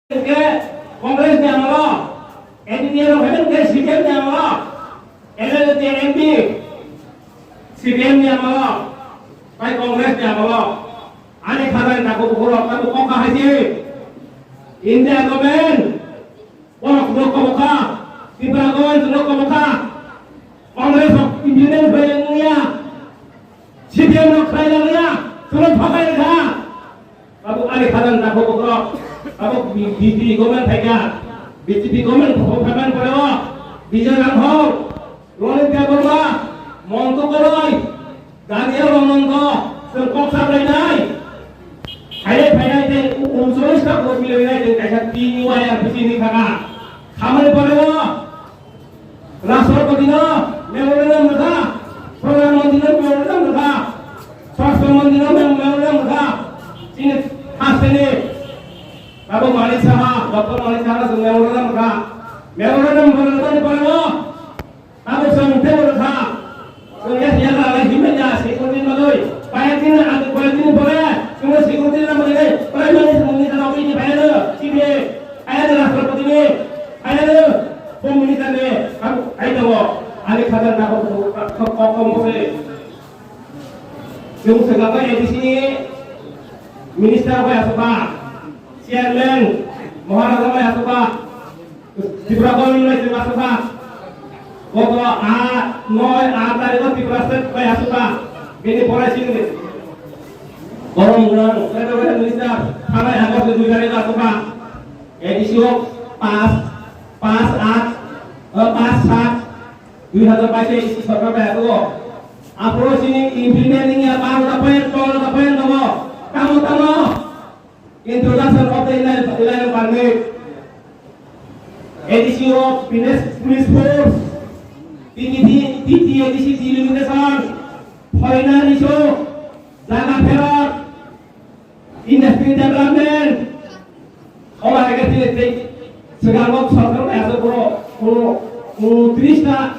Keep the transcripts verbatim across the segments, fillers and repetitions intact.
Hwnkhe Congress ni amalo, A D P L rok hwnkhe C P M ni amalo, M L A tei M P C P M ni amalo, tai Congress ni amalo. Ani khajani takhuk bukhuk rok tabuk kok kahai se. India government, borok no kobo kha, Tripura government no kobo kha. Congress rok implement bai wngya, C P M rok khlai wngya, chwng thokai kha. Tabuk ani khajani takhuk bukhuk rok, tabuk B J P government phaikha, B J P government phaimani pore o, Bijoy Ranghor, Ronit Debbarma, Monto Koroi, Daniel Ononto, chwng kok saplainai. Phainai phainai tei uncholish ta vote milainai tei kaisa T U I R P C ni thaka. Khamani pore o Rashtrapati no memorandum rwkha, Pradhan Mantri no memorandum rwkha, Swasthya Mantri no mem-, memorandum rwkha. Chini hasteni Babu Manik Saha, Doctor Manik Saha no memorandum rwkha. Memorandum rwkha ni pore o Abo chwng tei bo rwkha. Chwng ya ya la la himya ya security ni bagwi. Paya din ag paya din pore. Chwng security na bagwi. Prime Minister ni kana wi ni paya do. C B I. Paya do Rashtrapati ni. Paya do Home Minister ni. Abo ai do. Ani khajani takhuk bukhuk rok kok kom bo se. Chwng se ka A D C ni Minister bai asukha. Chairman Maharaja bai asukha. Tripura government bai chwng asukha. Koto a noi a tarikh o Tripura state bai asukha. Bini pore chini borom gwnang federal minister thanai August ni dui tarikh o asukha. A D C o pas, pas at, eh, pas sat dui hazar bais A D C sorkar bai asukha. Aphuru chini implement wngya barota point, choudarota point tongo. Tamo tamo. Introduction of the Inner, Inner Permit, A D C of Police, Police Force, T T D, T T A D C delimitation, foreigner issue, jaga pherot, industry development, omo hai khe tini tei swkango sorkar bai aswk borok uno-, unotris ta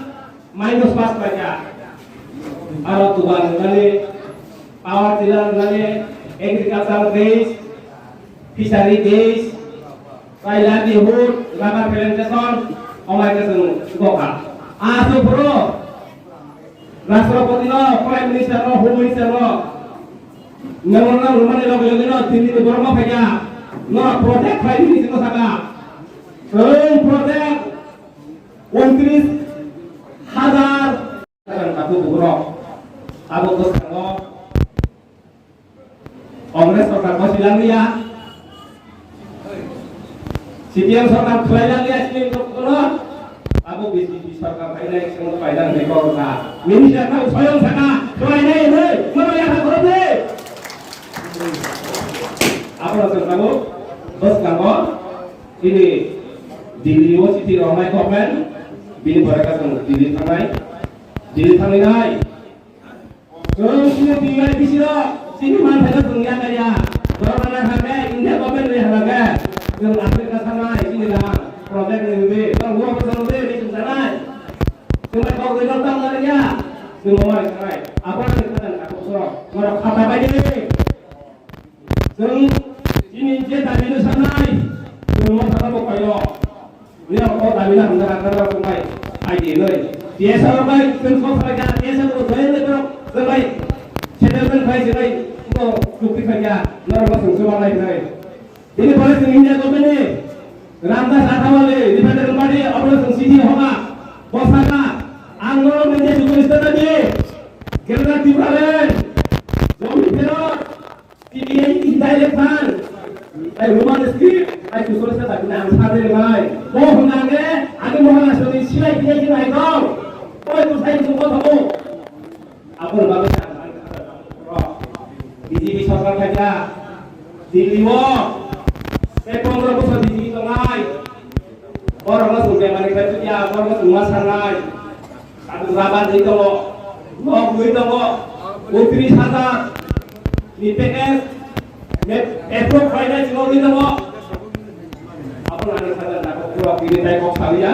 minus pass paikha. Aro dugan rwnani, power tiller rwnani, agriculture base, fishery base, tai livelihood, labour presentation, omo hai khe chwng swkokha. Aswk borok Rashtrapati no, Prime Minister no, Home Minister no memorandum rwmani loge loge no Delhi ni borok ma phaikha. No project khlai di hinwi saka. Chwng project untris hajar. Tabuk bukurok abo bwskango Congress sorkar bo silang liya, C P M sorkar khwlai lang liya, sini kono abo B J P sorkar phainai sini paidang ni kok kha. Minister kha soyong saka khwlainai hinwi mano yakha khoroknwi. Abo no chwng tabuk bwskango chini Delhi o chithi rohornai government, bini pore kha chwng Delhi thangnai, Delhi thangwi nai. Chwng chini T Y P C rok chini manthai no chwng ya kaya. Borok rana kha khe India government ni hala khe chwng Africa thangnai chini rang project ni hwnwi. Borok wo bwswk hwnwi ri chwng sanai. Chwng bai kok ri no tang nai ya. Chwng bo mari sanai. Abo ni kha jang kha kok soro. Borok khata bai ni. Chwng chini je dabi no sanai. Chwng mo thangna bo khaio. Bini o dabi na hamjak ang kha tongnai, I D nai. T S R bai chwng kok khlai kha, T S R bo join le borok chwng bai settlement bai chwng bai bo chukti khai kha, norok bo chwng chuba lai nai. Bini pore chwng India government ni Ramdas Athawale, Independent Party, obo chwng C D hoka, bosaka, ang norok ni je chukti state ni, Greater Tipraland, Jammu Pherot, T T A indirect phan. Ai Roman script, ai kusur sa tak na ang sa de mai. Bo hwnang ge, ani mohon asli silai dia dia ai kau. Oi tu sai tu kau tahu. Apa nama sa? B J P sorkar khaja. Delhi o. Te pondro bosor B J P tongnai. Borok no sungke mani khaja, borok no sungma sanai. Tabuk rubber ni tongo, nok ni tongo, untris hajar ni package, me-, approve khlainai chwng ni tongo. Abo nani saja na kok pura bini tai kok salia.